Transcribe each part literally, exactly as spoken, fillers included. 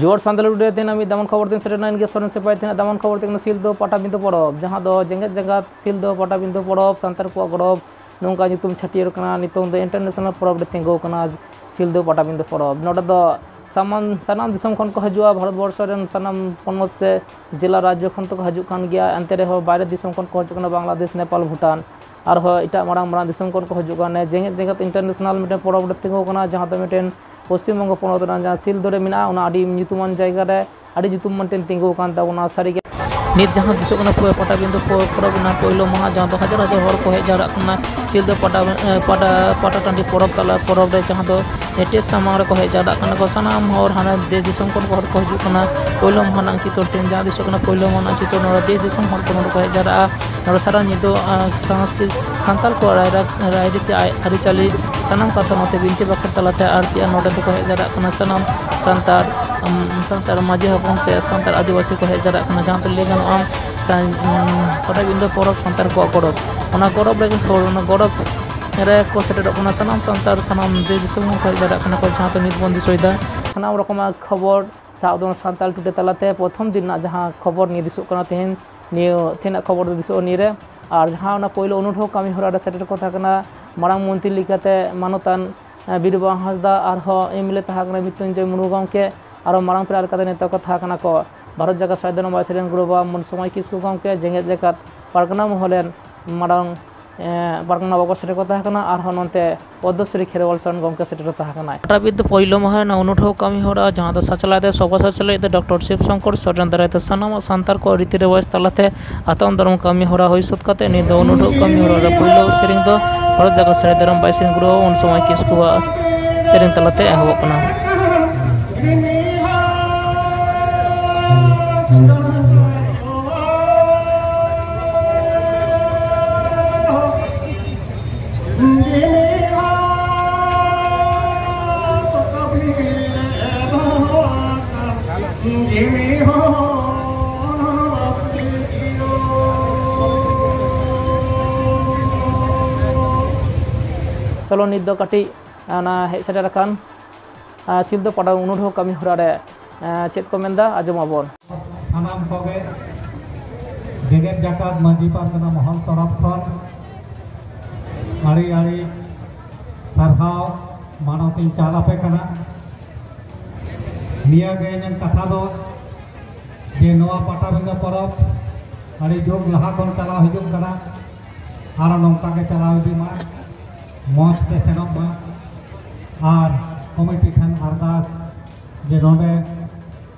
ᱡᱚᱦᱟᱨ ᱥᱟᱱᱛᱟᱲ ᱴᱩᱰᱮ, ᱛᱮᱦᱮᱧ ᱢᱤᱫ ᱫᱟᱢᱟᱱ ᱠᱷᱚᱵᱚᱨ ᱛᱮᱧ ᱥᱮᱴᱮᱨ ᱮᱱᱟ᱾ ᱤᱧ ᱜᱮ ᱥᱚᱨᱮᱱ ᱥᱤᱯᱟᱦᱤ᱾ ᱛᱮᱦᱮᱧᱟᱜ ᱫᱟᱢᱟᱱ ᱠᱷᱚᱵᱚᱨ ᱛᱮ ᱠᱟᱱᱟ ᱥᱤᱞᱫᱟᱹ ᱯᱟᱴᱟᱵᱤᱸᱫᱷᱟᱹ ᱯᱚᱨᱚᱵᱽ, ᱡᱟᱦᱟᱸ ᱫᱚ ᱡᱮᱜᱮᱛ ᱡᱟᱠᱟᱛ ᱥᱤᱞᱫᱟᱹ ᱯᱟᱴᱟᱵᱤᱸᱫᱷᱟᱹ ᱯᱚᱨᱚᱵᱽ ᱥᱟᱱᱛᱟᱲ ᱠᱚᱣᱟᱜ ᱜᱚᱨᱚᱵᱽ, ᱱᱚᱝᱠᱟ ᱧᱩᱛᱩᱢ ᱪᱷᱟᱹᱴᱭᱟᱹᱨ ᱠᱟᱱᱟ᱾ ᱱᱤᱛᱚᱝ ᱫᱚ ᱤᱱᱴᱟᱨᱱᱮᱥᱱᱟᱞ ᱯᱚᱨᱚᱵᱽ ᱨᱮ ᱛᱤᱸᱜᱩ ᱟᱠᱟᱱᱟ ᱥᱤᱞᱫᱟᱹ ᱯᱟᱴᱟᱵᱤᱸᱫᱷᱟᱹ ᱯᱚᱨᱚᱵᱽ᱾ ᱱᱚᱰᱮ ᱫᱚ ᱥᱟᱢᱟᱱ, ᱥᱟᱱᱟᱢ ᱫᱤᱥᱚᱢ ᱠᱷᱚᱱ ᱠᱚ ᱦᱤᱡᱩᱜᱼᱟ, ᱵᱷᱟᱨᱚᱛ ᱵᱚᱨᱥᱚ ᱨᱮᱱ ᱥᱟᱱᱟᱢ ᱯᱚᱱᱚᱛ ᱥᱮ ᱡᱮᱞᱟ ᱨᱟᱡᱽᱡᱚ ᱠᱷᱚᱱ ᱫᱚᱠᱚ ᱦᱤᱡᱩᱜ ᱠᱟᱱ ᱜᱮᱭᱟ᱾ ᱮᱱᱛᱮ ᱨᱮᱦᱚᱸ ᱵᱟᱭᱨᱮ ᱫᱤᱥᱚᱢ ᱠᱷᱚᱱ ᱠᱚ ᱦᱤᱡᱩᱜ ᱠᱟᱱᱟ, ᱵᱟᱝᱞᱟᱫᱮᱥ, ᱱᱮᱯᱟᱞ, ᱵᱷᱩᱴᱟᱱ, ᱟᱨᱦᱚᱸ ᱮᱴᱟᱜ ᱢᱟᱨᱟᱝ ᱢᱟᱨᱟᱝ ᱫᱤᱥᱚᱢ ᱠᱷᱚᱱ ᱠᱚ ᱦᱤᱡᱩᱜ ᱠᱟᱱᱟ᱾ ᱡᱮᱜᱮᱛ ᱡᱟᱠᱟᱛ ᱤᱱᱴᱟᱨᱱᱮᱥᱱᱟᱞ ᱢᱤᱫᱴᱮᱱ ᱯᱚᱨᱚᱵᱽ ᱨᱮ ᱛᱤᱸᱜᱩ ᱟᱠᱟᱱᱟ, ᱡᱟᱦᱟᱸ ᱫᱚ ᱢᱤᱫᱴᱮᱱ ᱯᱚᱥᱪᱤᱢ ᱵᱚᱝᱜᱚ ᱯᱚᱱᱚᱛ ᱨᱮᱱᱟᱜ ᱡᱟᱦᱟᱸ ᱥᱤᱞᱫᱟᱹ ᱨᱮ ᱢᱮᱱᱟᱜᱼᱟ, ᱚᱱᱟ ᱟᱹᱰᱤ ᱧᱩᱛᱩᱢᱟᱱ ᱡᱟᱭᱜᱟ ᱨᱮ ᱟᱹᱰᱤ ᱧᱩᱛᱩᱢ ᱢᱤᱫᱴᱮᱱ ᱛᱤᱸᱜᱩ ᱟᱠᱟᱱ ᱛᱟᱵᱚᱱᱟ᱾ ᱥᱟᱹᱨᱤᱜᱮ ᱱᱤᱛ ᱡᱟᱦᱟᱸ ᱫᱤᱥᱚᱜ ᱠᱟᱱᱟ ᱯᱚ-, ᱯᱟᱴᱟᱵᱤᱸᱫᱷᱟᱹ ᱯᱚ-, ᱯᱚᱨᱚᱵᱽ ᱨᱮᱱᱟᱜ ᱯᱳᱭᱞᱳ ᱢᱟᱦᱟ, ᱡᱟᱦᱟᱸ ᱫᱚ ᱦᱟᱡᱟᱨ ᱦᱟᱡᱟᱨ ᱦᱚᱲ ᱠᱚ ᱦᱮᱡ ᱡᱟᱣᱨᱟᱜ ᱠᱟᱱᱟ ᱥᱤᱞᱫᱟᱹ ᱯᱟᱴᱟ-, ᱮ, ᱯᱟᱴᱟ-, ᱯᱟᱴᱟ ᱴᱟᱺᱰᱤ ᱯᱚᱨᱚᱵᱽ ᱛᱟᱞᱟ ᱯᱚᱨᱚᱵᱽ ᱨᱮ, ᱡᱟᱦᱟᱸ ᱫᱚ ᱥᱴᱮᱡᱽ ᱥᱟᱢᱟᱝ ᱨᱮᱠᱚ ᱦᱮᱡ ᱡᱟᱣᱨᱟᱜ ᱠᱟᱱᱟ ᱠᱚ᱾ ᱥᱟᱱᱟᱢ ᱦᱚᱲ ᱦᱟᱱᱟ ᱫᱮᱥ ᱫᱤᱥᱚᱢ ᱠᱷᱚᱱ ᱠᱚ ᱦᱚᱲ ᱠᱚ ᱦᱤᱡᱩᱜ ᱠᱟᱱᱟ᱾ ᱯᱳᱭᱞᱳ ᱢᱟᱦᱟ ᱨᱮᱱᱟᱜ ᱪᱤᱛᱟᱹᱨ ᱛᱮ, ᱡᱟᱦᱟᱸ ᱫᱤᱥᱚᱜ ᱠᱟᱱᱟ ᱯᱳᱭᱞᱳ ᱢᱟᱦᱟ ᱨᱮᱱᱟᱜ ᱪᱤᱛᱟᱹᱨ, ᱱᱚᱰᱮ ᱫᱮᱥ ᱫᱤᱥᱚᱢ ᱦᱚᱲ ᱠᱚ ᱱᱚᱰᱮ ᱠᱚ ᱦᱮᱡ ᱡᱟᱣᱨᱟᱜᱼᱟ᱾ ᱱᱚᱰᱮ ᱥᱟᱨᱟ ᱧᱤᱫᱟᱹ, ᱟ, ᱥᱟᱝᱥᱠᱨᱤᱛ, ᱥᱟᱱᱛᱟᱲ ᱠᱚᱣᱟᱜ ᱨᱟᱭᱨᱟ-, ᱨᱟᱭᱨᱤᱛ ᱟᱭ-, ᱟᱹᱨᱤᱪᱟᱹᱞᱤ ᱥᱟᱱᱟᱢ ᱠᱟᱛᱷᱟ ᱱᱚᱛᱮ ᱵᱤᱱᱛᱤ ᱵᱟᱠᱷᱮᱬ ᱛᱟᱞᱟᱛᱮ ᱟᱨ ᱪᱮᱫ ᱱᱚᱰᱮ ᱫᱚᱠᱚ ᱦᱮᱡ ᱡᱟᱣᱨᱟᱜ ᱠᱟᱱᱟ ᱥᱟᱱᱟᱢ ᱥᱟᱱᱛᱟᱲ, ᱟᱢ, ᱥᱟᱱᱛᱟᱲ ᱢᱟᱹᱡᱷᱤ ᱦᱚᱯᱚᱱ ᱥᱮ ᱥᱟᱱᱛᱟᱲ ᱟᱹᱫᱤᱵᱟᱹᱥᱤ ᱠᱚ ᱦᱮᱡ ᱡᱟᱣᱨᱟᱜ ᱠᱟᱱᱟ, ᱡᱟᱦᱟᱸ ᱫᱚ ᱞᱟᱹᱭ ᱜᱟᱱᱚᱜᱼᱟ ᱥᱟᱱ-, ᱩᱢ, ᱯᱟᱴᱟᱵᱤᱸᱫᱷᱟᱹ ᱯᱚᱨᱚᱵᱽ ᱥᱟᱱᱛᱟᱲ ᱠᱚᱣᱟᱜ ᱜᱚᱨᱚᱵᱽ᱾ ᱚᱱᱟ ᱜᱚᱨᱚᱵᱽ ᱨᱮᱜᱮ ᱥᱚ-, ᱚᱱᱟ ᱜᱚᱨᱚᱵᱽ ᱨᱮᱠᱚ ᱥᱮᱴᱮᱨᱚᱜ ᱠᱟᱱᱟ ᱥᱟᱱᱟᱢ ᱥᱟᱱᱛᱟᱲ, ᱥᱟᱱᱟᱢ ᱫᱮᱥ ᱫᱤᱥᱚᱢ ᱠᱷᱚᱱ ᱠᱚ ᱦᱮᱡ ᱡᱟᱣᱨᱟᱜ ᱠᱟᱱᱟ ᱠᱚ, ᱡᱟᱦᱟᱸ ᱫᱚ ᱱᱤᱛ ᱵᱚᱱ ᱫᱤᱥᱟᱹᱭᱮᱫᱟ᱾ ᱥᱟᱱᱟᱢ ᱨᱚᱠᱚᱢᱟᱜ ᱠᱷᱚᱵᱚᱨ ᱥᱟᱶ ᱫᱚ ᱥᱟᱱᱛᱟᱲ ᱴᱩᱰᱮ ᱛᱟᱞᱟᱛᱮ ᱯᱨᱚᱛᱷᱚᱢ ᱫᱤᱱ ᱨᱮᱱᱟᱜ ᱡᱟᱦᱟᱸ ᱠᱷᱚᱵᱚᱨ ᱱᱤᱭᱟᱹ ᱫᱤᱥᱚᱜ ᱠᱟᱱᱟ, ᱛᱮᱦᱮᱧ ᱱᱤᱭᱟᱹ ᱛᱮᱦᱮᱧᱟᱜ ᱠᱷᱚᱵᱚᱨ ᱫᱚ ᱫᱤᱥᱚᱜᱼᱟ ᱱᱤᱭᱟᱹ ᱨᱮ᱾ ᱟᱨ ᱡᱟᱦᱟᱸ ᱚᱱᱟ ᱯᱳᱭᱞᱳ ᱚᱱᱩᱰᱷᱟᱹᱣ ᱠᱟᱹᱢᱤ ᱦᱚᱨᱟ ᱨᱮ ᱥᱮᱴᱮᱨ ᱠᱚ ᱛᱟᱦᱮᱸ ᱠᱟᱱᱟ ᱢᱟᱨᱟᱝ ᱢᱚᱱᱛᱨᱤ ᱞᱮᱠᱟᱛᱮ ᱢᱟᱱᱚᱛᱟᱱ, ᱮ, ᱵᱤᱨᱩ ᱵᱟᱦᱟ ᱦᱟᱸᱥᱫᱟ, ᱟᱨᱦᱚᱸ ᱮᱢ ᱮᱞ ᱮ ᱛᱟᱦᱮᱸ ᱠᱟᱱᱟ ᱢᱨᱤᱛᱛᱩᱧᱡᱚᱭ ᱢᱩᱨᱢᱩ ᱜᱚᱢᱠᱮ, ᱟᱨᱦᱚᱸ ᱢᱟᱨᱟᱝ ᱯᱮᱲᱟ ᱞᱮᱠᱟᱛᱮ ᱱᱮᱣᱛᱟ ᱠᱚ ᱛᱟᱦᱮᱸ ᱠᱟᱱᱟ ᱠᱚ ᱵᱷᱟᱨᱚᱛ ᱡᱟᱠᱟᱛ ᱥᱟᱹᱫᱷᱤᱱ ᱵᱟᱭ ᱥᱮᱨᱮᱧ ᱜᱩᱨᱩ ᱵᱟᱵᱟ ᱢᱚᱱ ᱥᱚᱢᱟᱭ ᱠᱤᱥᱠᱩ ᱜᱚᱢᱠᱮ, ᱡᱮᱜᱮᱛ ᱡᱟᱠᱟᱛ ᱯᱟᱨᱜᱟᱱᱟ ᱢᱚᱦᱚᱞ ᱨᱮᱱ ᱢᱟᱨᱟᱝ, ᱮ, ᱯᱟᱨᱜᱟᱱᱟ ᱵᱟᱵᱟ ᱥᱮᱴᱮᱨ ᱠᱚ ᱛᱟᱦᱮᱸ ᱠᱟᱱᱟ, ᱟᱨᱦᱚᱸ ᱱᱚᱛᱮ ᱯᱚᱫᱽᱫᱚᱥᱨᱤ ᱠᱷᱮᱨᱣᱟᱞ ᱥᱚᱨᱮᱱ ᱜᱚᱢᱠᱮ ᱥᱮᱴᱮᱨ ᱠᱚ ᱛᱟᱦᱮᱸ ᱠᱟᱱᱟ᱾ ᱯᱟᱴᱟᱵᱤᱸᱫᱷᱟᱹ ᱯᱳᱭᱞᱳ ᱢᱟᱦᱟ ᱨᱮᱱᱟᱜ ᱩᱱᱩᱰᱷᱟᱹᱣ ᱠᱟᱹᱢᱤ ᱦᱚᱨᱟ, ᱡᱟᱦᱟᱸ ᱫᱚ ᱥᱟᱪᱞᱟᱭ ᱫᱚ ᱥᱚᱵᱷᱟ ᱥᱟᱪᱞᱟᱭᱤᱡ ᱫᱚ ᱰᱚᱠᱴᱚᱨ ᱥᱤᱵ ᱥᱚᱝᱠᱚᱨ ᱥᱚᱨᱮᱱ ᱫᱟᱨᱟᱭ ᱛᱮ ᱥᱟᱱᱟᱢᱟᱜ ᱥᱟᱱᱛᱟᱲ ᱠᱚᱣᱟᱜ ᱨᱤᱛᱤ ᱨᱮᱣᱟᱡᱽ ᱛᱟᱞᱟᱛᱮ ᱟᱛᱟᱝ ᱫᱟᱨᱟᱢ ᱠᱟᱹᱢᱤ ᱦᱚᱨᱟ ᱦᱩᱭ ᱥᱟᱹᱛ ᱠᱟᱛᱮ, ᱱᱤᱛ ᱫᱚ ᱩᱱᱩᱰᱷᱟᱹᱣ ᱠᱟᱹᱢᱤ ᱦᱚᱨᱟ ᱨᱮ ᱯᱳᱭᱞᱳ ᱥᱮᱨᱮᱧ ᱫᱚ ᱵᱷᱟᱨᱚᱛ ᱡᱟᱠᱟᱛ ᱥᱟᱹᱫᱷᱤᱱ ᱫᱟᱨᱟᱢ ᱵᱟᱭ ᱥᱮᱨᱮᱧ ᱜᱩᱨᱩ ᱩᱱ ᱥᱚᱢᱚᱭ ᱠᱤᱥᱠᱩᱣᱟᱜ ᱥᱮᱨᱮᱧ ᱛᱟᱞᱟᱛᱮ ᱮᱦᱚᱵᱚᱜ ᱠᱟᱱᱟ᱾ ᱪᱚᱞᱚ, ᱱᱤᱛ ᱫᱚ ᱠᱟᱹᱴᱤᱡ ᱚᱱᱟ ᱦᱮᱡ ᱥᱮᱴᱮᱨ ᱟᱠᱟᱱ, ᱟᱨ ᱥᱤᱞᱫᱟᱹ ᱯᱟᱴᱟ ᱩᱱᱩᱰᱷᱟᱹᱣ ᱠᱟᱹᱢᱤ ᱦᱚᱨᱟ ᱨᱮ ᱪᱮᱫ ᱠᱚ ᱢᱮᱱᱫᱟ, ᱟᱸᱡᱚᱢ ᱟᱵᱚᱱ᱾ ᱥᱟᱱᱟᱢ ᱠᱚᱜᱮ ᱡᱮᱜᱮᱛ ᱡᱟᱠᱟᱛ ᱢᱟᱹᱡᱷᱤ ᱯᱟᱨᱜᱟᱱᱟ ᱢᱚᱦᱚᱞ ᱛᱚᱨᱚᱯ ᱠᱷᱚᱱ ᱟᱹᱰᱤ ᱟᱹᱰᱤ ᱥᱟᱨᱦᱟᱣ ᱢᱟᱱᱚᱛ ᱤᱧ ᱪᱟᱞ ᱟᱯᱮ ᱠᱟᱱᱟ᱾ ᱱᱤᱭᱟᱹ ᱜᱮ ᱤᱧᱟᱹᱜ ᱠᱟᱛᱷᱟ ᱫᱚ, ᱡᱮ ᱱᱚᱣᱟ ᱯᱟᱴᱟᱵᱤᱸᱫᱟᱹ ᱯᱚᱨᱚᱵᱽ ᱟᱹᱰᱤ ᱡᱩᱜᱽ ᱞᱟᱦᱟ ᱠᱷᱚᱱ ᱪᱟᱞᱟᱣ ᱦᱤᱡᱩᱜ ᱠᱟᱱᱟ, ᱟᱨ ᱱᱚᱝᱠᱟ ᱜᱮ ᱪᱟᱞᱟᱣ ᱤᱫᱤ ᱢᱟ, ᱢᱚᱸᱡᱽ ᱛᱮ ᱥᱮᱱᱚᱜ ᱢᱟ᱾ ᱟᱨ ᱠᱚᱢᱤᱴᱤ ᱴᱷᱮᱱ ᱟᱨᱫᱟᱥ ᱡᱮ ᱱᱚᱰᱮ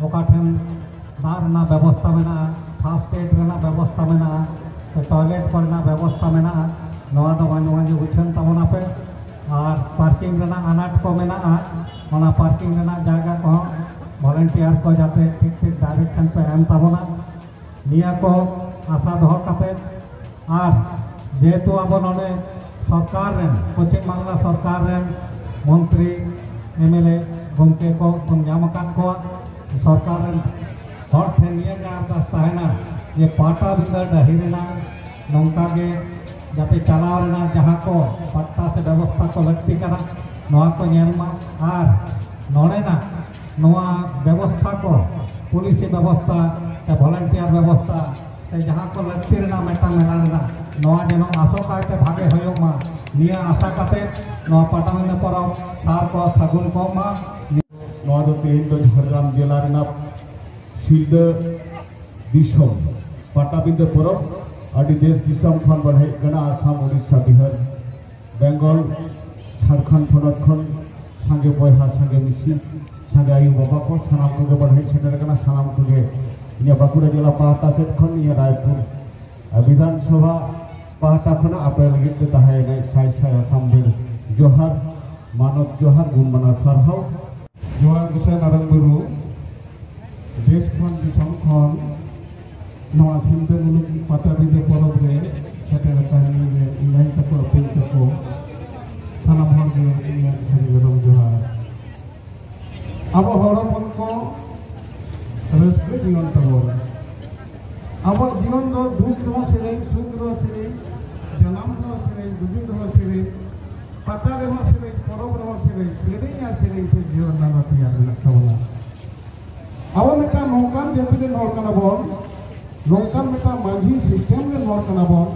ᱚᱠᱟ ᱴᱷᱮᱱ ᱫᱟᱜ ᱨᱮᱱᱟᱜ ᱵᱮᱵᱚᱥᱛᱷᱟ ᱢᱮᱱᱟᱜᱼᱟ, ᱯᱷᱟᱥᱴ ᱮᱰ ᱨᱮᱱᱟᱜ ᱵᱮᱵᱚᱥᱛᱷᱟ ᱢᱮᱱᱟᱜᱼᱟ, ᱥᱮ ᱴᱚᱭᱞᱮᱴ ᱠᱚᱨᱮᱱᱟᱜ ᱵᱮᱵᱚᱥᱛᱷᱟ ᱢᱮᱱᱟᱜᱼᱟ, ᱱᱚᱣᱟ ᱫᱚ ᱢᱟᱡᱷᱮ ᱢᱟᱡᱷᱮ ᱩᱪᱷᱟᱹᱱ ᱛᱟᱵᱚᱱᱟᱯᱮ᱾ ᱟᱨ ᱯᱟᱨᱠᱤᱝ ᱨᱮᱱᱟᱜ ᱟᱱᱟᱴ ᱠᱚ ᱢᱮᱱᱟᱜᱼᱟ, ᱚᱱᱟ ᱯᱟᱨᱠᱤᱝ ᱨᱮᱱᱟᱜ ᱡᱟᱭᱜᱟ ᱠᱚᱦᱚᱸ ᱵᱷᱚᱞᱮᱱᱴᱤᱭᱟᱨ ᱠᱚ ᱡᱟᱛᱮ ᱴᱷᱤᱠ ᱴᱷᱤᱠ ᱰᱟᱭᱨᱮᱠᱥᱚᱱ ᱯᱮ ᱮᱢ ᱛᱟᱵᱚᱱᱟ᱾ ᱱᱤᱭᱟᱹ ᱠᱚ ᱟᱥᱟ ᱫᱚᱦᱚ ᱠᱟᱛᱮ, ᱟᱨ ᱡᱮᱦᱮᱛᱩ ᱟᱵᱚ ᱱᱚᱰᱮ ᱥᱚᱨᱠᱟᱨ ᱨᱮᱱ, ᱯᱚᱪᱷᱤᱢ ᱵᱟᱝᱞᱟ ᱥᱚᱨᱠᱟᱨ ᱨᱮᱱ ᱢᱚᱱᱛᱨᱤ, ᱮᱢ ᱮᱞ ᱮ ᱜᱚᱢᱠᱮ ᱠᱚ ᱵᱚᱱ ᱧᱟᱢ ᱟᱠᱟᱫ ᱠᱚᱣᱟ, ᱥᱚᱨᱠᱟᱨ ᱨᱮᱱ ᱦᱚᱲ ᱴᱷᱮᱱ ᱱᱤᱭᱟᱹ ᱜᱮ ᱟᱨᱫᱟᱥ ᱛᱟᱦᱮᱱᱟ ᱡᱮ ᱯᱟᱴᱟᱵᱤᱸᱫᱷᱟᱹ ᱰᱟᱹᱦᱤ ᱨᱮᱱᱟᱜ ᱱᱚᱝᱠᱟ ᱜᱮ ᱡᱟᱛᱮ ᱪᱟᱞᱟᱣ ᱨᱮᱱᱟᱜ ᱡᱟᱦᱟᱸ ᱠᱚ ᱯᱟᱴᱟ ᱥᱮ ᱵᱮᱵᱚᱥᱛᱷᱟ ᱠᱚ ᱞᱟᱹᱠᱛᱤ ᱠᱟᱱᱟ, ᱱᱚᱣᱟ ᱠᱚ ᱧᱮᱞ ᱢᱟ᱾ ᱟᱨ ᱱᱚᱰᱮᱱᱟᱜ ᱱᱚᱣᱟ ᱵᱮᱵᱚᱥᱛᱷᱟ ᱠᱚ, ᱯᱩᱞᱤᱥᱤ ᱵᱮᱵᱚᱥᱛᱷᱟ ᱥᱮ ᱵᱷᱚᱞᱮᱱᱴᱤᱭᱟᱨ ᱵᱮᱵᱚᱥᱛᱷᱟ ᱥᱮ ᱡᱟᱦᱟᱸ ᱠᱚ ᱞᱟᱹᱠᱛᱤ ᱨᱮᱱᱟᱜ ᱢᱤᱫᱴᱟᱝ ᱢᱮᱞᱟ ᱨᱮᱱᱟᱜ, ᱱᱚᱣᱟ ᱡᱮᱱᱚ ᱟᱥᱚᱠᱟᱭ ᱛᱮ ᱵᱷᱟᱜᱮ ᱦᱩᱭᱩᱜ ᱢᱟ, ᱱᱤᱭᱟᱹ ᱟᱥᱟ ᱠᱟᱛᱮ ᱱᱚᱣᱟ ᱯᱟᱴᱟᱵᱤᱸᱫᱷᱟᱹ ᱯᱚᱨᱚᱵᱽ ᱥᱟᱨ ᱠᱚ ᱥᱟᱹᱜᱩᱱ ᱠᱚᱜ ᱢᱟ᱾ ᱱᱚᱣᱟ ᱫᱚ ᱛᱮᱦᱮᱧ ᱫᱚ ᱡᱷᱟᱲᱜᱨᱟᱢ ᱡᱮᱞᱟ ᱨᱮᱱᱟᱜ ᱥᱤᱞᱫᱟᱹ ᱫᱤᱥᱚᱢ ᱯᱟᱴᱟᱵᱤᱸᱫᱷᱟᱹ ᱯᱚᱨᱚᱵᱽ᱾ ᱟᱹᱰᱤ ᱫᱮᱥ ᱫᱤᱥᱚᱢ ᱠᱷᱚᱱ ᱵᱚᱱ ᱦᱮᱡ ᱠᱟᱱᱟ, ᱟᱥᱟᱢ, ᱳᱰᱤᱥᱟ, ᱵᱤᱦᱟᱨ, ᱵᱮᱝᱜᱚᱞ, ᱡᱷᱟᱲᱠᱷᱚᱸᱰ ᱯᱚᱱᱚᱛ ᱠᱷᱚᱱ ᱥᱟᱸᱜᱮ ᱵᱚᱭᱦᱟ, ᱥᱟᱸᱜᱮ ᱢᱤᱥᱤ, ᱥᱟᱸᱜᱮ ᱟᱭᱳ ᱵᱟᱵᱟ ᱠᱚ, ᱥᱟᱱᱟᱢ ᱠᱚᱜᱮ ᱵᱚᱱ ᱦᱮᱡ ᱥᱮᱴᱮᱨ ᱟᱠᱟᱱᱟ᱾ ᱥᱟᱱᱟᱢ ᱠᱚᱜᱮ ᱱᱤᱭᱟᱹ ᱵᱟᱸᱠᱩᱲᱟ ᱡᱮᱞᱟ ᱯᱟᱦᱴᱟ ᱥᱮᱫ ᱠᱷᱚᱱ ᱱᱤᱭᱟᱹ ᱨᱟᱭᱯᱩᱨ ᱵᱤᱫᱷᱟᱱ ᱥᱚᱵᱷᱟ ᱯᱟᱦᱴᱟ ᱠᱷᱚᱱᱟᱜ ᱟᱯᱮ ᱞᱟᱹᱜᱤᱫ ᱛᱮ ᱛᱟᱦᱮᱸᱭᱮᱱᱟ ᱥᱟᱭ ᱥᱟᱭ ᱟᱥᱟᱢ ᱵᱮᱲ ᱡᱚᱦᱟᱨ, ᱢᱟᱱᱚᱛ ᱡᱚᱦᱟᱨ, ᱜᱩᱱ ᱢᱟᱱᱟᱣ ᱥᱟᱨᱦᱟᱣ᱾ ᱡᱚᱦᱟᱨ ᱜᱚᱸᱥᱟᱭ ᱢᱟᱨᱟᱝ ᱵᱩᱨᱩ, ᱫᱮᱥ ᱠᱷᱚᱱ ᱫᱤᱥᱚᱢ ᱠᱷᱚᱱ ᱱᱚᱣᱟ ᱥᱤᱞᱫᱟᱹ ᱢᱩᱞᱩᱠ ᱯᱟᱴᱟᱵᱤᱸᱫᱟᱹ ᱯᱚᱨᱚᱵᱽ ᱨᱮ ᱥᱮᱴᱮᱨ ᱟᱠᱟᱱ ᱤᱧ ᱨᱮᱱ ᱮᱭᱟᱭ ᱛᱟᱠᱚ, ᱟᱯᱟᱧ ᱛᱟᱠᱚ, ᱥᱟᱱᱟᱢ ᱦᱚᱲ ᱜᱮ ᱤᱧᱟᱹᱜ ᱥᱟᱹᱨᱤ ᱜᱚᱨᱚᱵ ᱡᱚᱦᱟᱨ᱾ ᱟᱵᱚ ᱦᱚᱲ ᱦᱚᱯᱚᱱ ᱠᱚ ᱨᱟᱹᱥᱠᱟᱹ ᱡᱤᱭᱚᱱ ᱛᱟᱵᱚᱱ᱾ ᱟᱵᱚᱣᱟᱜ ᱡᱤᱭᱚᱱ ᱫᱚ ᱫᱩᱠ ᱨᱮᱦᱚᱸ ᱥᱮᱨᱮᱧ, ᱥᱩᱠ ᱨᱮᱦᱚᱸ ᱥᱮᱨᱮᱧ, ᱡᱟᱱᱟᱢ ᱨᱮᱦᱚᱸ ᱥᱮᱨᱮᱧ, ᱜᱩᱡᱩᱜ ᱨᱮᱦᱚᱸ ᱥᱮᱨᱮᱧ, ᱯᱟᱛᱟ ᱨᱮᱦᱚᱸ ᱥᱮᱨᱮᱧ, ᱯᱚᱨᱚᱵᱽ ᱨᱮᱦᱚᱸ ᱥᱮᱨᱮᱧ, ᱥᱮᱨᱮᱧ ᱟᱨ ᱥᱮᱨᱮᱧ ᱛᱮ ᱡᱤᱭᱚᱱ ᱞᱟᱸᱜᱟ ᱛᱮᱭᱟᱨ ᱢᱮᱱᱟᱜ ᱛᱟᱵᱚᱱᱟ᱾ ᱠᱟᱱᱟ ᱵᱚᱱ, ᱱᱚᱝᱠᱟᱱ ᱢᱤᱫᱴᱟᱝ ᱢᱟᱹᱡᱷᱤ ᱥᱤᱥᱴᱮᱢ ᱨᱮᱱ ᱦᱚᱲ ᱠᱟᱱᱟ ᱵᱚᱱ,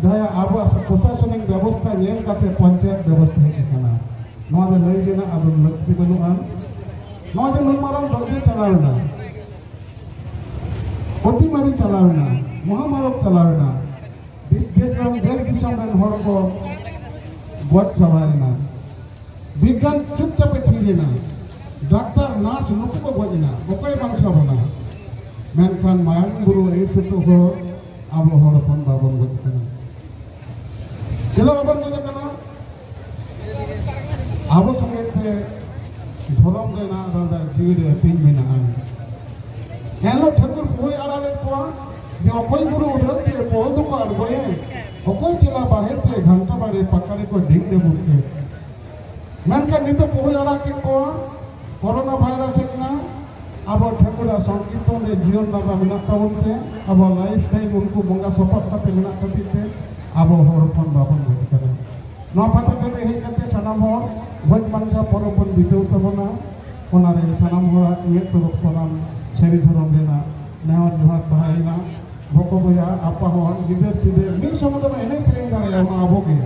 ᱡᱟᱦᱟᱸᱭᱟᱜ ᱟᱵᱚᱣᱟᱜ ᱯᱨᱚᱥᱟᱥᱚᱱᱤᱠ ᱵᱮᱵᱚᱥᱛᱷᱟ ᱧᱮᱞ ᱠᱟᱛᱮ ᱯᱚᱧᱪᱟᱭᱮᱛ ᱵᱮᱵᱚᱥᱛᱷᱟ ᱦᱮᱡ ᱟᱠᱟᱱᱟ᱾ ᱱᱚᱣᱟ ᱫᱚ ᱞᱟᱹᱭ ᱨᱮᱱᱟᱜ ᱟᱫᱚ ᱞᱟᱹᱠᱛᱤ ᱵᱟᱹᱱᱩᱜᱼᱟ᱾ ᱱᱚᱣᱟ ᱡᱮ ᱱᱩᱱ ᱢᱟᱨᱟᱝ ᱫᱚᱨᱡᱟ ᱪᱟᱞᱟᱣ ᱮᱱᱟ, ᱚᱛᱤᱢᱟᱨᱤ ᱪᱟᱞᱟᱣ ᱮᱱᱟ, ᱢᱚᱦᱟᱢᱟᱨᱚᱠ ᱪᱟᱞᱟᱣ ᱮᱱᱟ, ᱫᱮᱥ ᱫᱮᱥ ᱨᱮᱱ ᱫᱮᱥ ᱫᱤᱥᱚᱢ ᱨᱮᱱ ᱦᱚᱲ ᱠᱚ ᱜᱚᱡ ᱪᱟᱵᱟᱭᱮᱱᱟ᱾ ᱵᱤᱜᱽᱜᱟᱱ ᱪᱩᱯᱪᱟᱯᱮ ᱛᱷᱤᱨ ᱮᱱᱟ᱾ ᱰᱟᱠᱛᱟᱨ, ᱱᱟᱨᱥ ᱱᱩᱠᱩ ᱠᱚ ᱜᱚᱡ ᱮᱱᱟ᱾ ᱚᱠᱚᱭ ᱵᱟᱧᱪᱟᱣ ᱵᱚᱱᱟ? ᱢᱮᱱᱠᱷᱟᱱ ᱢᱟᱭᱟᱝ ᱵᱩᱨᱩ ᱟᱹᱭᱩᱨ ᱛᱮᱫᱚ ᱦᱚᱲ, ᱟᱵᱚ ᱦᱚᱲ ᱦᱚᱯᱚᱱ ᱵᱟᱵᱚᱱ ᱜᱚᱡ ᱠᱟᱱᱟ᱾ ᱪᱮᱫᱟᱜ ᱵᱟᱵᱚᱱ ᱜᱚᱡ ᱠᱟᱱᱟ? ᱟᱵᱚ ᱥᱚᱸᱜᱮ ᱛᱮ ᱫᱷᱚᱨᱚᱢ ᱨᱮᱱᱟᱜ ᱨᱟᱸᱫᱟ ᱡᱤᱣᱤ ᱨᱮ ᱦᱟᱹᱴᱤᱧ ᱢᱮᱱᱟᱜᱼᱟ᱾ ᱮᱱᱦᱤᱞᱳᱜ ᱴᱷᱟᱹᱠᱩᱨ ᱯᱩᱦᱩᱭ ᱟᱲᱟᱜ ᱞᱮᱫ ᱠᱚᱣᱟ ᱡᱮ ᱚᱠᱚᱭ ᱵᱩᱨᱩ ᱩᱰᱟᱹᱜ ᱛᱮ ᱯᱚᱞ ᱫᱚᱠᱚ ᱟᱬᱜᱚᱭᱮᱱ, ᱚᱠᱚᱭ ᱪᱮᱞᱟ ᱵᱟᱦᱮᱨ ᱛᱮ ᱜᱷᱟᱱᱴᱟ ᱵᱟᱲᱮ ᱯᱟᱠᱟᱲᱮ ᱠᱚ ᱰᱷᱤᱝ ᱰᱟᱹᱵᱩᱨ ᱠᱮᱫ᱾ ᱢᱮᱱᱠᱷᱟᱱ ᱱᱤᱛᱚᱜ ᱯᱩᱦᱩᱭ ᱟᱲᱟᱜ ᱠᱮᱫ ᱠᱚᱣᱟ, ᱠᱚᱨᱳᱱᱟ ᱵᱷᱟᱭᱨᱟᱥ ᱦᱮᱡ ᱮᱱᱟ, ᱟᱵᱚ ᱴᱷᱟᱹᱠᱩᱨᱟᱜ ᱥᱚᱝᱠᱤᱨᱛᱚᱱ ᱨᱮ ᱡᱤᱭᱚᱱ ᱰᱟᱸᱰᱟ ᱢᱮᱱᱟᱜ ᱛᱟᱵᱚᱱ ᱛᱮ, ᱟᱵᱚ ᱞᱟᱭᱤᱯᱷ ᱥᱴᱟᱭᱤᱞ ᱩᱱᱠᱩ ᱵᱚᱸᱜᱟ ᱥᱚᱯᱚᱦᱚᱫ ᱠᱟᱛᱮ ᱢᱮᱱᱟᱜ ᱠᱷᱟᱹᱛᱤᱨ ᱛᱮ ᱟᱵᱚ ᱦᱚᱲ ᱦᱚᱯᱚᱱ ᱵᱟᱵᱚᱱ ᱜᱚᱡ ᱠᱟᱱᱟ᱾ ᱱᱚᱣᱟ ᱯᱟᱛᱟ ᱴᱟᱺᱰᱤ ᱦᱮᱡ ᱠᱟᱛᱮ ᱥᱟᱱᱟᱢ ᱦᱚᱲ ᱵᱷᱚᱡᱽ ᱵᱟᱧᱪᱟᱣ ᱯᱚᱨᱚᱵᱽ ᱵᱚᱱ ᱵᱤᱛᱟᱹᱣ ᱛᱟᱵᱚᱱᱟ᱾ ᱚᱱᱟᱨᱮ ᱥᱟᱱᱟᱢ ᱦᱚᱲᱟᱜ ᱤᱧᱟᱹᱜ ᱛᱚᱨᱚᱯ ᱠᱷᱚᱱᱟᱜ ᱥᱟᱹᱨᱤ ᱫᱷᱚᱨᱚᱢ ᱨᱮᱱᱟᱜ ᱱᱮᱦᱚᱨ ᱡᱚᱦᱟᱨ ᱛᱟᱦᱮᱸᱭᱮᱱᱟ᱾ ᱵᱚᱠᱚ ᱵᱚᱭᱦᱟ, ᱟᱯᱟ ᱦᱚᱲ, ᱜᱤᱫᱟᱹᱨ ᱯᱤᱫᱟᱹᱨ ᱢᱤᱫ ᱥᱚᱸᱜᱮ ᱛᱮᱵᱚᱱ ᱮᱱᱮᱡ ᱥᱮᱨᱮᱧ ᱫᱟᱲᱮᱭᱟᱜᱼᱟ, ᱚᱱᱟ ᱟᱵᱚ ᱜᱮ᱾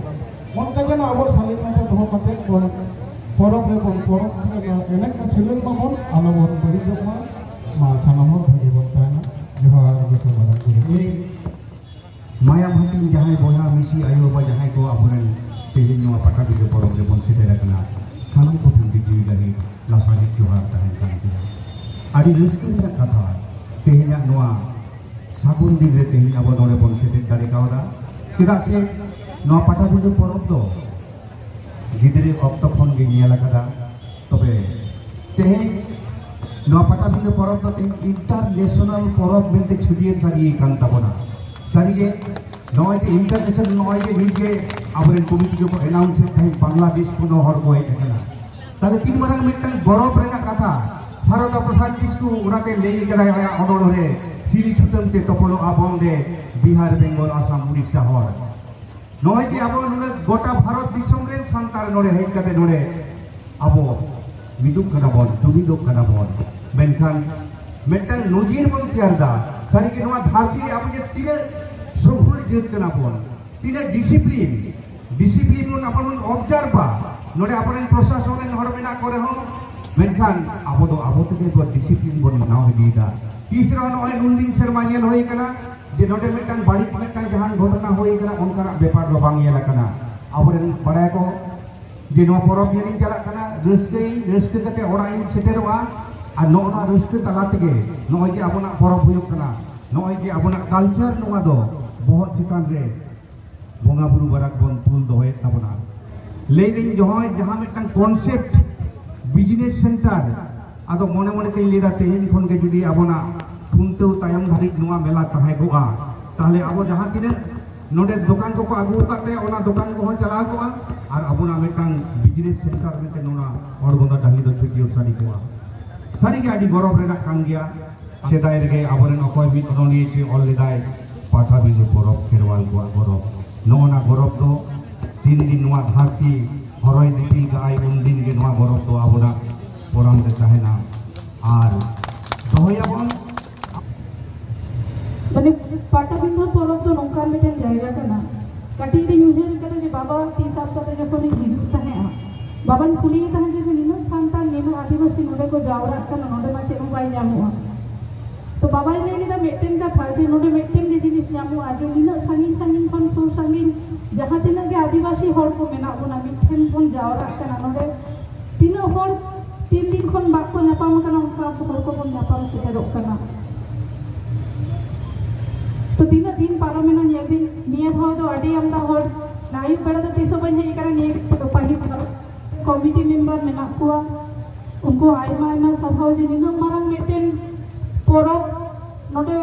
ᱚᱱᱠᱟ ᱜᱮ ᱟᱵᱚ ᱥᱟᱹᱨᱤ ᱢᱟᱛᱟ ᱫᱚᱦᱚ ᱠᱟᱛᱮ ᱵᱚᱱ ᱯᱚᱨᱚᱵᱽ ᱨᱮᱵᱚᱱ ᱯᱚᱨᱚᱵᱽ ᱨᱮᱵᱚᱱ ᱮᱱᱮᱡ ᱥᱮᱨᱮᱧ ᱢᱟᱵᱚᱱ, ᱟᱞᱚᱵᱚᱱ ᱵᱟᱹᱲᱤᱡᱚᱜ ᱢᱟ᱾ ᱢᱟ ᱥᱟᱱᱟᱢ ᱦᱚᱲ ᱵᱷᱟᱜᱮ ᱵᱚᱱ ᱛᱟᱦᱮᱱᱟ᱾ ᱡᱚᱦᱟᱨ ᱜᱮ ᱥᱟᱱᱟᱢ ᱦᱚᱲ ᱜᱮ᱾ ᱢᱟᱭᱟᱢ ᱦᱟᱹᱴᱤᱧ ᱡᱟᱦᱟᱸᱭ ᱵᱚᱭᱦᱟ ᱢᱤᱥᱤ ᱟᱭᱳ ᱵᱟᱵᱟ ᱡᱟᱦᱟᱸᱭ ᱠᱚ ᱟᱵᱚᱨᱮᱱ ᱛᱮᱦᱮᱧ ᱱᱚᱣᱟ ᱯᱟᱴᱟᱵᱤᱸᱫᱷᱟᱹ ᱯᱚᱨᱚᱵᱽ ᱨᱮᱵᱚᱱ ᱥᱮᱴᱮᱨ ᱟᱠᱟᱱᱟ, ᱥᱟᱱᱟᱢ ᱠᱚ ᱴᱷᱮᱱ ᱜᱮ ᱡᱤᱣᱤ ᱞᱟᱹᱜᱤᱫ ᱞᱟᱥᱟᱲᱦᱮᱫ ᱡᱚᱦᱟᱨ ᱛᱟᱦᱮᱱ ᱠᱟᱱ ᱜᱮᱭᱟ᱾ ᱟᱹᱰᱤ ᱨᱟᱹᱥᱠᱟᱹ ᱨᱮᱱᱟᱜ ᱠᱟᱛᱷᱟ, ᱛᱮᱦᱮᱧᱟᱜ ᱱᱚᱣᱟ ᱥᱟᱹᱜᱩᱱ ᱫᱤᱱ ᱨᱮ ᱛᱮᱦᱮᱧ ᱟᱵᱚ ᱱᱚᱰᱮ ᱵᱚᱱ ᱥᱮᱴᱮᱨ ᱫᱟᱲᱮ ᱠᱟᱣᱫᱟ᱾ ᱪᱮᱫᱟᱜ ᱥᱮ ᱱᱚᱣᱟ ᱯᱟᱴᱟᱵᱤᱸᱫᱷᱟᱹ ᱯᱚᱨᱚᱵᱽ ᱫᱚ ᱜᱤᱫᱽᱨᱟᱹ ᱚᱠᱛᱚ ᱠᱷᱚᱱ ᱜᱮ ᱧᱮᱞ ᱟᱠᱟᱫᱟ᱾ ᱛᱚᱵᱮ ᱛᱮᱦᱮᱧ ᱱᱚᱣᱟ ᱯᱟᱴᱟᱵᱤᱸᱫᱷᱟᱹ ᱯᱚᱨᱚᱵᱽ ᱫᱚ ᱛᱮᱦᱮᱧ ᱤᱱᱴᱟᱨᱱᱮᱥᱚᱱᱟᱞ ᱯᱚᱨᱚᱵᱽ ᱢᱮᱱᱛᱮ ᱪᱷᱟᱹᱴᱭᱟᱹᱨ ᱥᱟᱹᱨᱤ ᱟᱠᱟᱱ ᱛᱟᱵᱚᱱᱟ᱾ ᱥᱟᱹᱨᱤᱜᱮ ᱱᱚᱜᱼᱚᱭ ᱡᱮ ᱤᱱᱴᱟᱨᱱᱮᱥᱚᱱᱟᱞ, ᱱᱚᱜᱼᱚᱭ ᱡᱮ ᱱᱤᱛ ᱜᱮ ᱟᱵᱚᱨᱮᱱ ᱠᱚᱢᱤᱴᱤ ᱠᱚᱠᱚ ᱮᱱᱟᱣᱩᱱᱥ ᱮᱫ ᱛᱟᱦᱮᱸᱫ ᱵᱟᱝᱞᱟᱫᱮᱥ ᱠᱷᱚᱱ ᱦᱚᱸ ᱦᱚᱲ ᱠᱚ ᱦᱮᱡ ᱟᱠᱟᱱᱟ᱾ ᱛᱟᱦᱞᱮ ᱛᱤᱱ ᱢᱟᱨᱟᱝ ᱢᱤᱫᱴᱟᱝ ᱜᱚᱨᱚᱵᱽ ᱨᱮᱱᱟᱜ ᱠᱟᱛᱷᱟ᱾ ᱥᱟᱨᱚᱫᱟ ᱯᱨᱚᱥᱟᱫᱽ ᱠᱤᱥᱠᱩ ᱚᱱᱟᱛᱮ ᱞᱟᱹᱭ ᱠᱟᱫᱟᱭ ᱟᱭᱟᱜ ᱚᱱᱚᱬᱦᱮ ᱨᱮ, "ᱥᱤᱞᱤ ᱥᱩᱛᱟᱹᱢ ᱛᱮ ᱛᱚᱯᱚᱞᱚᱜᱼᱟ ᱵᱚᱱᱫᱮ, ᱵᱤᱦᱟᱨ, ᱵᱮᱝᱜᱚᱞ, ᱟᱥᱟᱢ, ᱩᱲᱤᱥᱥᱟ ᱦᱚᱲ᱾" ᱱᱚᱜᱼᱚᱭ ᱡᱮ ᱟᱵᱚ ᱱᱩᱱᱟᱹᱜ ᱜᱚᱴᱟ ᱵᱷᱟᱨᱚᱛ ᱫᱤᱥᱚᱢ ᱨᱮᱱ ᱥᱟᱱᱛᱟᱲ ᱱᱚᱰᱮ ᱦᱮᱡ ᱠᱟᱛᱮ ᱱᱚᱰᱮ ᱟᱵᱚ ᱢᱤᱫᱚᱜ ᱠᱟᱱᱟ ᱵᱚᱱ, ᱡᱩᱢᱤᱫᱚᱜ ᱠᱟᱱᱟ ᱵᱚᱱ, ᱢᱮᱱᱠᱷᱟᱱ ᱢᱤᱫᱴᱟᱝ ᱱᱚᱡᱤᱨ ᱵᱚᱱ ᱛᱮᱭᱟᱨ ᱮᱫᱟ᱾ ᱥᱟᱹᱨᱤᱜᱮ ᱱᱚᱣᱟ ᱫᱷᱟᱹᱨᱛᱤ ᱨᱮ ᱟᱵᱚ ᱡᱮ ᱛᱤᱱᱟᱹᱜ ᱥᱚᱵᱷᱩᱡ ᱡᱟᱹᱛ ᱠᱟᱱᱟ ᱵᱚᱱ, ᱛᱤᱱᱟᱹᱜ ᱰᱤᱥᱤᱯᱞᱤᱱ, ᱰᱤᱥᱤᱯᱞᱤᱱ ᱵᱚᱱ ᱟᱵᱚ ᱵᱚᱱ ᱚᱵᱡᱟᱨᱵᱷᱟ᱾ ᱱᱚᱰᱮ ᱟᱵᱚᱨᱮᱱ ᱯᱨᱚᱥᱟᱥᱚᱱ ᱨᱮᱱ ᱦᱚᱲ ᱢᱮᱱᱟᱜ ᱠᱚ ᱨᱮᱦᱚᱸ, ᱢᱮᱱᱠᱷᱟᱱ ᱟᱵᱚ ᱫᱚ ᱟᱵᱚ ᱛᱮᱜᱮ ᱵᱚᱱ ᱰᱤᱥᱤᱯᱞᱤᱱ ᱵᱚᱱ ᱵᱮᱱᱟᱣ ᱤᱫᱤᱭᱮᱫᱟ᱾ ᱛᱤᱥ ᱨᱮᱦᱚᱸ ᱱᱚᱜᱼᱚᱭ ᱱᱩᱱ ᱫᱤᱱ ᱥᱮᱨᱢᱟ ᱧᱮᱞ ᱦᱩᱭ ᱠᱟᱱᱟ ᱡᱮ ᱱᱚᱰᱮ ᱢᱤᱫᱴᱟᱝ ᱵᱟᱹᱲᱤᱡ ᱢᱤᱫᱴᱟᱝ ᱡᱟᱦᱟᱱ ᱜᱷᱚᱴᱚᱱᱟ ᱦᱩᱭ ᱠᱟᱱᱟ, ᱚᱱᱠᱟᱱᱟᱜ ᱵᱮᱯᱟᱨ ᱫᱚ ᱵᱟᱝ ᱧᱮᱞ ᱟᱠᱟᱱᱟ᱾ ᱟᱵᱚᱨᱮᱱ ᱵᱟᱲᱟᱭᱟᱠᱚ ᱡᱮ ᱱᱚᱣᱟ ᱯᱚᱨᱚᱵᱽ ᱧᱮᱞᱤᱧ ᱪᱟᱞᱟᱜ ᱠᱟᱱᱟ, ᱨᱟᱹᱥᱠᱟᱹᱭᱟᱹᱧ, ᱨᱟᱹᱥᱠᱟᱹ ᱠᱟᱛᱮ ᱚᱲᱟᱜ ᱤᱧ ᱥᱮᱴᱮᱨᱚᱜᱼᱟ᱾ ᱟᱨ ᱱᱚᱜᱼᱚ ᱱᱚᱣᱟ ᱨᱟᱹᱥᱠᱟᱹ ᱛᱟᱞᱟ ᱛᱮᱜᱮ ᱱᱚᱜᱼᱚᱭ ᱡᱮ ᱟᱵᱚᱱᱟᱜ ᱯᱚᱨᱚᱵᱽ ᱦᱩᱭᱩᱜ ᱠᱟᱱᱟ, ᱱᱚᱜᱼᱚᱭ ᱡᱮ ᱟᱵᱚᱱᱟᱜ ᱠᱟᱞᱪᱟᱨ, ᱱᱚᱣᱟ ᱫᱚ ᱵᱚᱦᱚᱜ ᱪᱮᱛᱟᱱ ᱨᱮ ᱵᱚᱸᱜᱟ ᱵᱩᱨᱩ ᱵᱟᱨᱟᱠ ᱵᱚᱱ ᱛᱩᱞ ᱫᱚᱦᱚᱭᱮᱫ ᱛᱟᱵᱚᱱᱟ᱾ ᱞᱟᱹᱭ ᱫᱟᱹᱧ, ᱡᱟᱦᱟᱸᱭ ᱡᱟᱦᱟᱸ ᱢᱤᱫᱴᱟᱝ ᱠᱚᱱᱥᱮᱯᱴ ᱵᱤᱡᱽᱱᱮᱥ ᱥᱮᱱᱴᱟᱨ, ᱟᱫᱚ ᱢᱚᱱᱮ ᱢᱚᱱᱮ ᱛᱮᱧ ᱞᱟᱹᱭᱫᱟ, ᱛᱮᱦᱮᱧ ᱠᱷᱚᱱ ᱜᱮ ᱡᱩᱫᱤ ᱟᱵᱚᱱᱟᱜ ᱠᱷᱩᱱᱴᱟᱹᱣ ᱛᱟᱭᱚᱢ ᱫᱷᱟᱹᱨᱤᱡ ᱱᱚᱣᱟ ᱢᱮᱞᱟ ᱛᱟᱦᱮᱸ ᱠᱚᱜᱼᱟ, ᱛᱟᱦᱞᱮ ᱟᱵᱚ ᱡᱟᱦᱟᱸ ᱛᱤᱱᱟᱹᱜ ᱱᱚᱰᱮ ᱫᱚᱠᱟᱱ ᱠᱚᱠᱚ ᱟᱹᱜᱩ ᱟᱠᱟᱫ ᱛᱮ, ᱚᱱᱟ ᱫᱚᱠᱟᱱ ᱠᱚᱦᱚᱸ ᱪᱟᱞᱟᱣ ᱠᱚᱜᱼᱟ ᱟᱨ ᱟᱵᱚᱱᱟᱜ ᱢᱤᱫᱴᱟᱝ ᱵᱤᱡᱽᱱᱮᱥ ᱥᱮᱱᱴᱟᱨ ᱢᱮᱱᱛᱮ ᱱᱚᱣᱟ ᱚᱲᱜᱚᱸᱫᱟ ᱰᱟᱹᱦᱤ ᱫᱚ ᱪᱷᱟᱹᱴᱭᱟᱹᱨ ᱥᱟᱹᱨᱤ ᱠᱚᱜᱼᱟ᱾ ᱥᱟᱹᱨᱤᱜᱮ ᱟᱹᱰᱤ ᱜᱚᱨᱚᱵᱽ ᱨᱮᱱᱟᱜ ᱠᱟᱱ ᱜᱮᱭᱟ᱾ ᱥᱮᱫᱟᱭ ᱨᱮᱜᱮ ᱟᱵᱚᱨᱮᱱ ᱚᱠᱚᱭ ᱢᱤᱫ ᱚᱱᱚᱞᱤᱭᱟᱹ ᱪᱮ ᱚᱞ ᱞᱮᱫᱟᱭ, "ᱯᱟᱴᱟᱵᱤᱸᱫᱷᱟᱹ ᱯᱚᱨᱚᱵᱽ ᱠᱷᱮᱨᱣᱟᱞ ᱠᱚᱣᱟᱜ ᱜᱚᱨᱚᱵᱽ᱾" ᱱᱚᱜᱼᱚ ᱱᱟ ᱜᱚᱨᱚᱵᱽ ᱫᱚ ᱛᱤᱱ ᱫᱤᱱ ᱱᱚᱣᱟ ᱫᱷᱟᱹᱨᱛᱤ ᱦᱚᱨᱚᱭ ᱫᱤᱯᱤᱞ ᱠᱟᱜᱼᱟᱭ, ᱩᱱ ᱫᱤᱱ ᱜᱮ ᱱᱚᱣᱟ ᱜᱚᱨᱚᱵᱽ ᱫᱚ ᱟᱵᱚᱱᱟᱜ ᱯᱚᱲᱟᱢ ᱨᱮ ᱛᱟᱦᱮᱱᱟ᱾ ᱟᱨ ᱫᱚᱦᱚᱭᱟᱵᱚᱱ᱾ ᱢᱟᱱᱮ, ᱯᱟᱴᱟᱵᱤᱸᱫᱷᱟᱹ ᱯᱚᱨᱚᱵᱽ ᱫᱚ ᱱᱚᱝᱠᱟᱱ ᱢᱤᱫᱴᱮᱱ ᱡᱟᱭᱜᱟ ᱠᱟᱱᱟ᱾ ᱠᱟᱹᱴᱤᱡ ᱨᱤᱧ ᱩᱭᱦᱟᱹᱨ ᱠᱟᱫᱟ ᱡᱮ ᱵᱟᱵᱟ ᱛᱤ ᱥᱟᱵ ᱠᱟᱛᱮ ᱡᱚᱠᱷᱚᱱᱤᱧ ᱦᱤᱡᱩᱜ ᱛᱟᱦᱮᱸᱜᱼᱟ, ᱵᱟᱵᱟᱧ ᱠᱩᱞᱤᱭᱮ ᱛᱟᱦᱮᱸᱫ ᱡᱮ ᱱᱤᱱᱟᱹᱜ ᱥᱟᱱᱛᱟᱲ, ᱱᱤᱱᱟᱹᱜ ᱟᱹᱫᱤᱵᱟᱹᱥᱤ ᱱᱚᱰᱮ ᱠᱚ ᱡᱟᱣᱨᱟᱜ ᱠᱟᱱᱟ, ᱱᱚᱰᱮ ᱢᱟ ᱪᱮᱫ ᱦᱚᱸ ᱵᱟᱭ ᱧᱟᱢᱚᱜᱼᱟ᱾ ᱛᱚ ᱵᱟᱵᱟᱭ ᱞᱟᱹᱭ ᱞᱮᱫᱟ ᱢᱤᱫᱴᱮᱱ ᱠᱟᱛᱷᱟ, ᱡᱮ ᱱᱚᱰᱮ ᱢᱤᱫᱴᱮᱱ ᱜᱮ ᱡᱤᱱᱤᱥ ᱧᱟᱢᱚᱜᱼᱟ, ᱡᱮ ᱱᱤᱱᱟᱹᱜ ᱥᱟᱺᱜᱤᱧ ᱥᱟᱺᱜᱤᱧ ᱠᱷᱚᱱ ᱥᱩᱨ ᱥᱟᱺᱜᱤᱧ ᱡᱟᱦᱟᱸ ᱛᱤᱱᱟᱹᱜ ᱜᱮ ᱟᱹᱫᱤᱵᱟᱹᱥᱤ ᱦᱚᱲ ᱠᱚ ᱢᱮᱱᱟᱜ ᱵᱚᱱᱟ, ᱢᱤᱫᱴᱷᱮᱱ ᱵᱚᱱ ᱡᱟᱣᱨᱟᱜ ᱠᱟᱱᱟ ᱱᱚᱰᱮ᱾ ᱛᱤᱱᱟᱹᱜ ᱦᱚᱲ ᱛᱤᱱ ᱫᱤᱱ ᱠᱷᱚᱱ ᱵᱟᱠᱚ ᱧᱟᱯᱟᱢ ᱠᱟᱱᱟ, ᱚᱱᱠᱟ ᱦᱚᱲ ᱠᱚᱵᱚᱱ ᱧᱟᱯᱟᱢ ᱥᱮᱴᱮᱨᱚᱜ ᱠᱟᱱᱟ᱾ ᱛᱚ ᱛᱤᱱᱟᱹᱜ ᱫᱤᱱ ᱯᱟᱨᱚᱢᱮᱱᱟ ᱧᱮᱞ ᱵᱤᱱ, ᱱᱤᱭᱟᱹ ᱫᱷᱟᱣ ᱫᱚ ᱟᱹᱰᱤ ᱟᱢᱫᱟ ᱦᱚᱲ, ᱟᱹᱭᱩᱵ ᱵᱮᱲᱟ ᱫᱚ ᱛᱤᱥ ᱦᱚᱸ ᱵᱟᱹᱧ ᱦᱮᱡ ᱟᱠᱟᱱᱟ, ᱱᱤᱭᱟᱹ ᱫᱚ ᱯᱟᱹᱦᱤᱞ ᱫᱷᱟᱣ᱾ ᱠᱚᱢᱤᱴᱤ ᱢᱮᱢᱵᱟᱨ ᱢᱮᱱᱟᱜ ᱠᱚᱣᱟ, ᱩᱱᱠᱩ ᱟᱭᱢᱟ ᱟᱭᱢᱟ ᱥᱟᱨᱦᱟᱣ ᱡᱮ ᱱᱤᱱᱟᱹᱜ ᱢᱟᱨᱟᱝ ᱢᱤᱫᱴᱮᱱ ᱯᱚᱨᱚᱵᱽ ᱱᱚᱰᱮ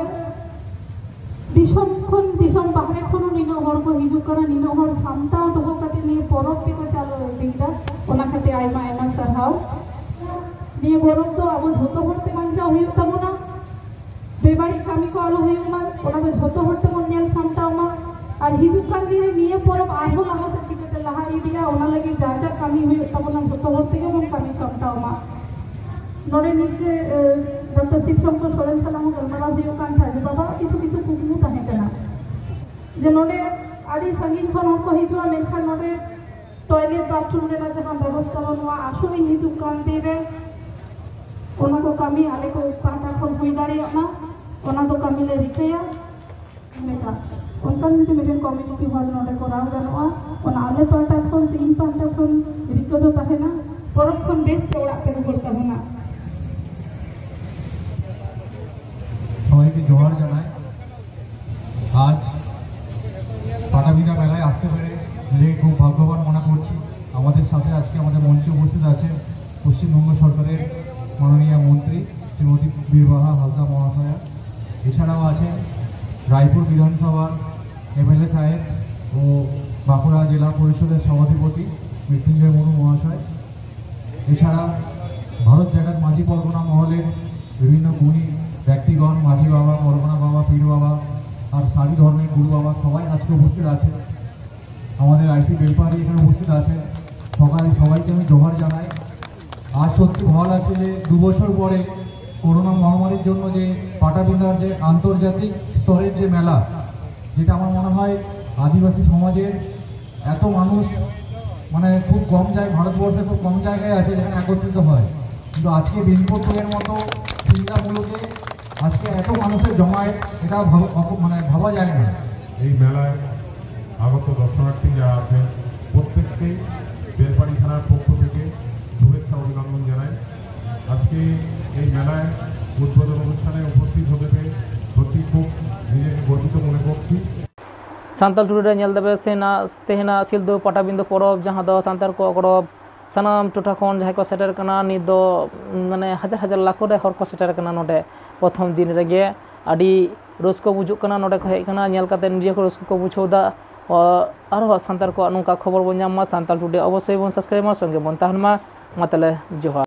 ᱫᱤᱥᱚᱢ ᱠᱷᱚᱱ, ᱫᱤᱥᱚᱢ ᱵᱟᱦᱨᱮ ᱠᱷᱚᱱ ᱦᱚᱸ ᱱᱤᱱᱟᱹᱜ ᱦᱚᱲ ᱠᱚ ᱦᱤᱡᱩᱜ ᱠᱟᱱᱟ, ᱱᱤᱱᱟᱹᱜ ᱦᱚᱲ ᱥᱟᱢᱴᱟᱣ ᱫᱚᱦᱚ ᱠᱟᱛᱮ ᱱᱤᱭᱟᱹ ᱯᱚᱨᱚᱵᱽ ᱛᱮᱠᱚ ᱪᱟᱞᱟᱣ ᱤᱫᱤᱭᱮᱫᱟ᱾ ᱚᱱᱟ ᱠᱷᱟᱹᱛᱤᱨ ᱟᱭᱢᱟ ᱟᱭᱢᱟ ᱥᱟᱨᱦᱟᱣ᱾ ᱱᱤᱭᱟᱹ ᱜᱚᱨᱚᱵᱽ ᱫᱚ ᱟᱵᱚ ᱡᱷᱚᱛᱚ ᱦᱚᱲ ᱛᱮ ᱵᱟᱧᱪᱟᱣ ᱦᱩᱭᱩᱜ ᱛᱟᱵᱚᱱᱟ᱾ ᱵᱮᱵᱟᱹᱲᱤᱡ ᱠᱟᱹᱢᱤ ᱠᱚ ᱟᱞᱚ ᱦᱩᱭᱩᱜ ᱢᱟ, ᱚᱱᱟ ᱫᱚ ᱡᱷᱚᱛᱚ ᱦᱚᱲ ᱛᱮᱵᱚᱱ ᱧᱮᱞ ᱥᱟᱢᱴᱟᱣ ᱢᱟ᱾ ᱟᱨ ᱦᱤᱡᱩᱜ ᱠᱟᱱ ᱫᱤᱱ ᱨᱮ ᱱᱤᱭᱟᱹ ᱯᱚᱨᱚᱵᱽ ᱟᱨᱦᱚᱸ ᱞᱟᱦᱟ ᱥᱮᱫ ᱪᱤᱠᱟᱹᱛᱮ ᱞᱟᱦᱟ ᱤᱫᱤᱜᱼᱟ, ᱚᱱᱟ ᱞᱟᱹᱜᱤᱫ ᱡᱟ ᱡᱟ ᱠᱟᱹᱢᱤ ᱦᱩᱭᱩᱜ ᱛᱟᱵᱚᱱᱟ, ᱡᱷᱚᱛᱚ ᱦᱚᱲ ᱛᱮᱜᱮ ᱵᱚᱱ ᱠᱟᱹᱢᱤ ᱥᱟᱢᱴᱟᱣ ᱢᱟ᱾ ᱱᱚᱰᱮ ᱱᱤᱛ ᱜᱮ, ᱮ, ᱰᱚᱠᱴᱚᱨ ᱥᱤᱵ ᱥᱚᱝᱠᱚᱨ ᱥᱚᱨᱮᱱ ᱥᱟᱞᱟᱜ ᱦᱚᱸ ᱜᱟᱞᱢᱟᱨᱟᱣ ᱦᱩᱭᱩᱜ ᱠᱟᱱ ᱛᱟᱦᱮᱸᱫ ᱡᱮ ᱵᱟᱵᱟᱣᱟᱜ ᱠᱤᱪᱷᱩ ᱠᱤᱪᱷᱩ ᱠᱩᱠᱢᱩ ᱛᱟᱦᱮᱸ ᱠᱟᱱᱟ ᱡᱮ ᱱᱚᱰᱮ ᱟᱹᱰᱤ ᱥᱟᱺᱜᱤᱧ ᱠᱷᱚᱱ ᱦᱚᱲ ᱠᱚ ᱦᱤᱡᱩᱜᱼᱟ, ᱢᱮᱱᱠᱷᱟᱱ ᱱᱚᱰᱮ ᱴᱚᱭᱞᱮᱴ ᱵᱟᱛᱷᱨᱩᱢ ᱨᱮᱱᱟᱜ ᱡᱟᱦᱟᱸ ᱵᱮᱵᱚᱥᱛᱷᱟ ᱵᱟᱹᱱᱩᱜᱼᱟ, ᱟᱥᱚᱜ ᱤᱧ ᱦᱤᱡᱩᱜ ᱠᱟᱱ ᱫᱤᱱ ᱨᱮ ᱚᱱᱟ ᱠᱚ ᱠᱟᱹᱢᱤ ᱟᱞᱮ ᱠᱚ ᱯᱟᱦᱴᱟ ᱠᱷᱚᱱ ᱦᱩᱭ ᱫᱟᱲᱮᱭᱟᱜ ᱢᱟ, ᱚᱱᱟ ᱫᱚ ᱠᱟᱹᱢᱤ ᱞᱮ ᱨᱤᱠᱟᱹᱭᱟ᱾ ᱞᱮᱠᱟ ᱚᱱᱠᱟᱱ ᱡᱩᱫᱤ ᱢᱤᱫᱴᱮᱱ ᱠᱚᱢᱤᱭᱩᱱᱤᱴᱤ ᱦᱚᱞ ᱱᱚᱰᱮ ᱠᱚᱨᱟᱣ ᱜᱟᱱᱚᱜᱼᱟ, ᱚᱱᱟ ᱟᱞᱮ ᱯᱟᱦᱴᱟ ᱠᱷᱚᱱ ᱥᱮ ᱤᱧ ᱯᱟᱦᱴᱟ ᱠᱷᱚᱱ ᱨᱤᱠᱟᱹ ᱫᱚ ᱛᱟᱦᱮᱱᱟ, ᱯᱚᱨᱚᱵᱽ ᱠᱷᱚᱱ ᱵᱮᱥ ᱛᱮ ᱚᱲᱟᱜ ᱯᱮ ᱨᱩᱣᱟᱹᱲ ᱛᱟᱵᱚᱱᱟ᱾ সবাইকে জোহার জানাই। আজ পাটাবিন্দা মেলায় আসতে পেরে নিজেকে খুব ভাগ্যবান মনে করছি। আমাদের সাথে আজকে আমাদের মঞ্চে উপস্থিত আছেন পশ্চিমবঙ্গ সরকারের মাননীয় মন্ত্রী শ্রীমতী বীরবাহা হালদার মহাশয়া। এছাড়াও আছেন রায়পুর বিধানসভার এমএলএ সাহেব ও বাঁকুড়া জেলা পরিষদের সভাধিপতি মৃত্যুঞ্জয় মনু মহাশয়। এছাড়া ভারত জাগাত মাঝি পরগনা মহলের বিভিন্ন গুণী ব্যক্তিগণ, মাঝি বাবা, পরগনা বাবা, পীর বাবা আর সারি ধর্মের গুরু বাবা সবাই আজকে উপস্থিত আছেন। আমাদের আইসি বেলপাহাড়ি এখানে উপস্থিত আছেন। সকালে সবাইকে আমি জোহার জানাই। আজ সত্যি ভালো লাগছে যে দু বছর পরে করোনা মহামারীর জন্য যে পাটাবিন্দার যে আন্তর্জাতিক স্তরের যে মেলা, যেটা আমার মনে হয় আদিবাসী সমাজের এত মানুষ, মানে, খুব কম জায়গায়, ভারতবর্ষে খুব কম জায়গায় আছে যেখানে একত্রিত হয়, কিন্তু আজকে বিনপুর টুয়ের মতো চিন্তা মুলুকে আজকে এত মানুষের জমায়েত, এটা ভাবা, অপ- মানে, ভাবা যায় না। এই মেলায় আগত দর্শনার্থী যারা আছেন, প্রত্যেককেই বেলপাড়ি থানার পক্ষ থেকে শুভেচ্ছা অভিনন্দন জানাই। আজকে এই মেলায় উদ্বোধন অনুষ্ঠানে উপস্থিত হতে পেরে সত্যি খুব নিজেকে গর্বিত মনে করছি। ᱥᱟᱱᱛᱟᱲ ᱴᱩᱰᱮ ᱨᱮ ᱧᱮᱞ ᱫᱟᱯᱮ ᱛᱮᱦᱮᱧᱟᱜ ᱛᱮᱦᱮᱧᱟᱜ ᱥᱤᱞᱫᱟᱹ ᱯᱟᱴᱟᱵᱤᱸᱫᱟᱹ ᱯᱚᱨᱚᱵᱽ, ᱡᱟᱦᱟᱸ ᱫᱚ ᱥᱟᱱᱛᱟᱲ ᱠᱚᱣᱟᱜ ᱯᱚᱨᱚᱵᱽ᱾ ᱥᱟᱱᱟᱢ ᱴᱚᱴᱷᱟ ᱠᱷᱚᱱ ᱡᱟᱦᱟᱸᱭ ᱠᱚ ᱥᱮᱴᱮᱨ ᱠᱟᱱᱟ, ᱱᱤᱛ ᱫᱚ ᱢᱟᱱᱮ ᱦᱟᱡᱟᱨ ᱦᱟᱡᱟᱨ ᱞᱟᱠᱷᱚ ᱨᱮ ᱦᱚᱲ ᱠᱚ ᱥᱮᱴᱮᱨ ᱠᱟᱱᱟ ᱱᱚᱰᱮ ᱯᱨᱚᱛᱷᱚᱢ ᱫᱤᱱ ᱨᱮᱜᱮ᱾ ᱟᱹᱰᱤ ᱨᱟᱹᱥᱠᱟᱹ ᱵᱩᱡᱩᱜ ᱠᱟᱱᱟ ᱱᱚᱰᱮ ᱠᱚ ᱦᱮᱡ ᱠᱟᱱᱟ, ᱧᱮᱞ ᱠᱟᱛᱮ ᱱᱤᱡᱮ ᱠᱚ ᱨᱟᱹᱥᱠᱟᱹ ᱠᱚ ᱵᱩᱡᱷᱟᱹᱣ ᱮᱫᱟ᱾ ᱟᱨᱦᱚᱸ ᱥᱟᱱᱛᱟᱲ ᱠᱚᱣᱟᱜ ᱱᱚᱝᱠᱟ ᱠᱷᱚᱵᱚᱨ ᱵᱚᱱ ᱧᱟᱢ ᱢᱟ, ᱥᱟᱱᱛᱟᱲ ᱴᱩᱰᱮ ᱚᱵᱚᱥᱥᱳᱭ ᱵᱚᱱ ᱥᱟᱵᱥᱠᱨᱟᱭᱤᱵ ᱢᱟ, ᱥᱚᱸᱜᱮ ᱵᱚᱱ ᱛᱟᱦᱮᱱ ᱢᱟ᱾ ᱢᱟ ᱛᱟᱦᱞᱮ ᱡᱚᱦᱟᱨ᱾